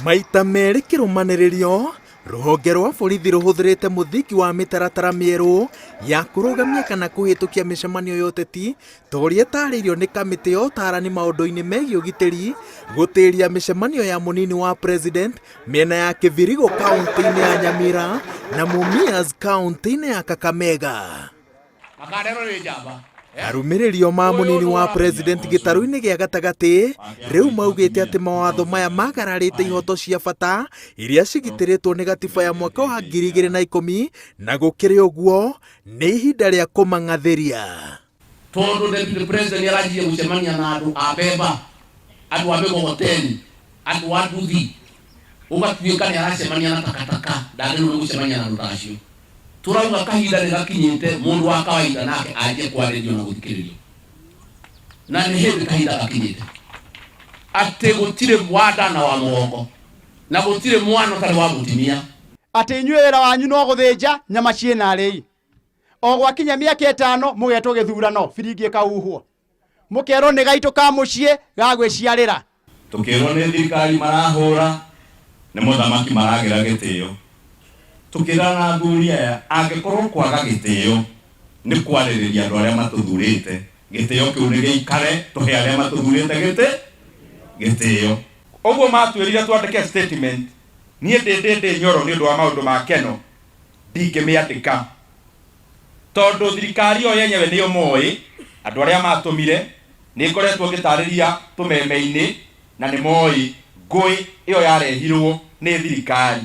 Maita merĩ kĩrũmanĩrĩrio, rũhonge rwa borithi rũhũthĩrĩte mũthingi wa mĩtaratara mĩerũ ya kũrũgamia kana kũhĩtũkia mĩcemanio ya ũteti ta ũrĩa ĩtarĩirio nĩ kamĩtĩ ya ũtaarani maũndũ-inĩ megiĩ ũgitĩri gũtĩria mĩcemanio ya mũnini wa president mĩena ya Kĩbirigo kaunti-inĩ ya Nyamira na Mumias kaunti-inĩ ya Kakamega. Makanero nĩ njamba. Arũmĩrĩrio ma mũnini wa president gĩtarũ-inĩ gĩa gatagatĩ rĩu maugĩte atĩ mawatho maya magararĩte ihoto cia bata iria cigitĩrĩtwo nĩ gatiba ya mwaka wa 2010 na gũkĩrĩ ũguo nĩ ihinda rĩa kũmang'athĩria. Tondũ deputy president nĩ aranjirie gũcemania na andũ a mbemba, andũ a mĩgogoteni, andũ a nduthi, ũgatuĩka nĩ aracemania na takataka, ndagĩrĩirwo nĩ gũcemania na andũ ta acio. Tũrauga kahinda nĩ gakinyĩte mũndũ wa kawaida nake anjie kwarĩrio na gũthikĩrĩrio, na nĩ hĩndĩ kahinda gakinyĩte atĩ gũtirĩ wa nda na wa mũgongo na gũtirĩ mwana ũtarĩ wa mũtumia. Atĩ inyuĩ wĩra wanyu no gũthĩnja nyama ciĩna arĩi, o gwakinya mĩaka 5 mũgetwo gĩthurano, biringi ĩkahuhwo, mũkerwo nĩ gaitũ ka mũciĩ ga gwĩciarĩra. Tukirwo nĩ thirikari marahũra nĩ mũthamaki maragĩra gĩtĩo, tukĩrana na athuri aya angĩkorwo kwaga gĩtĩo nĩ kwarĩrĩria andũ arĩa matũthurĩte, gĩtĩo kĩu nĩ gĩikare tũhe arĩa matũthurĩte gĩtĩo. Ũguo matwĩrire twandĩke statement, niĩ ndĩ nyoro nĩ ũndũ wa maũndũ ma keno ndingĩmĩandĩka tondũ thirikari ĩyo yenyewe nĩyo moĩ andũ arĩa matũmire, nĩ ngoretwo ngĩtarĩria tũmeme-inĩ na nĩ moĩ ngũĩ ĩyo yarehirwo nĩ thirikari.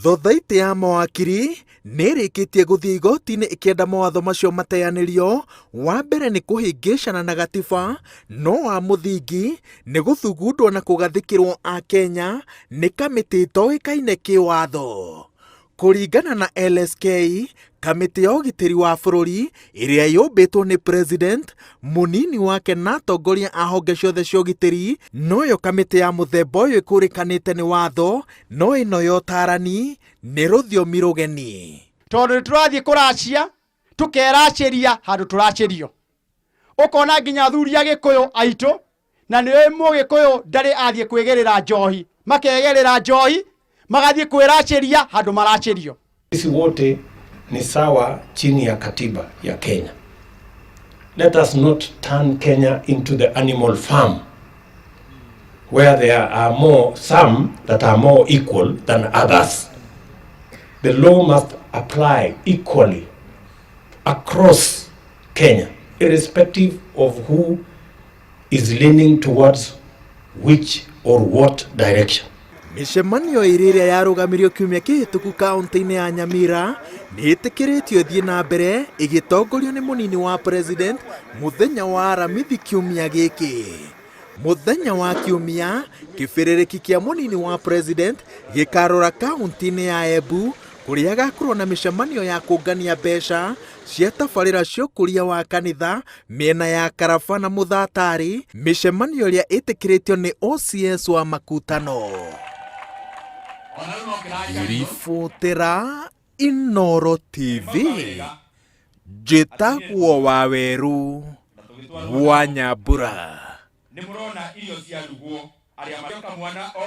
Thothaitĩ ya mawakiri nĩ ĩrĩkĩtie gũthiĩ igoti-inĩ ĩkĩenda mawatho macio mateanĩrio. Wa mbere nĩ kũhĩngĩcana na gatiba, no wa mũthingi nĩ gũthugundwo na kũgathĩkĩrwo Akenya nĩ kamĩtĩ ĩtoĩkaine kĩwatho. Kũringana na LSK, kamĩtĩ ya ũgitĩri wa bũrũri ĩrĩa yũmbĩtwo nĩ president, mũnini wake na atongoria a honge ciothe cia ũgitĩri, noyo kamĩtĩ ya mũthemba ũyũ ĩkũrĩkanĩte nĩ watho, no ĩno ya ũtarani nĩ rũthiomi rũgeni. Tondũ nĩ tũrathiĩ kũracia, tũkeracĩria handũ tũracĩrio, ũkona nginya athuri a Gĩkũyũ aitũ, na nĩ Mũgĩkũyũ ndarĩ athiĩ kwĩgĩrĩra njohi, makegerera njohi magathiĩ kwĩracĩria handũ maracĩrio. Sisi wote ni sawa chini ya katiba ya Kenya. Let us not turn Kenya into the animal farm where there are more some that are more equal than others. The law must apply equally across Kenya, irrespective of who is leaning towards which or what direction. Mĩcemanio ĩrĩ ĩrĩa yarũgamirio kiumia kĩhĩtũku kaunti-inĩ ya Nyamira nĩ ĩtĩkĩrĩtio ĩthiĩ na mbere ĩgĩtongorio nĩ mũnini wa president mũthenya wa Aramithi kiumia gĩkĩ. Mũthenya wa kiumia kĩbĩrĩrĩki kĩa mũnini wa president gĩkarora kaunti-inĩ ya Embu kũrĩa agakorwo na mĩcemanio ya kũngania mbeca cia tabarĩra cia ũkũria wa kanitha mĩena ya Karaba na Mũthatari, mĩcemanio ĩrĩa ĩtĩkĩrĩtio nĩ OCS wa Makutano. Ribotera Inooro TV, njĩtagwo Waweru wa Nyambura. Nĩ mũrona irio ciarugwo arĩa marĩoka mwana o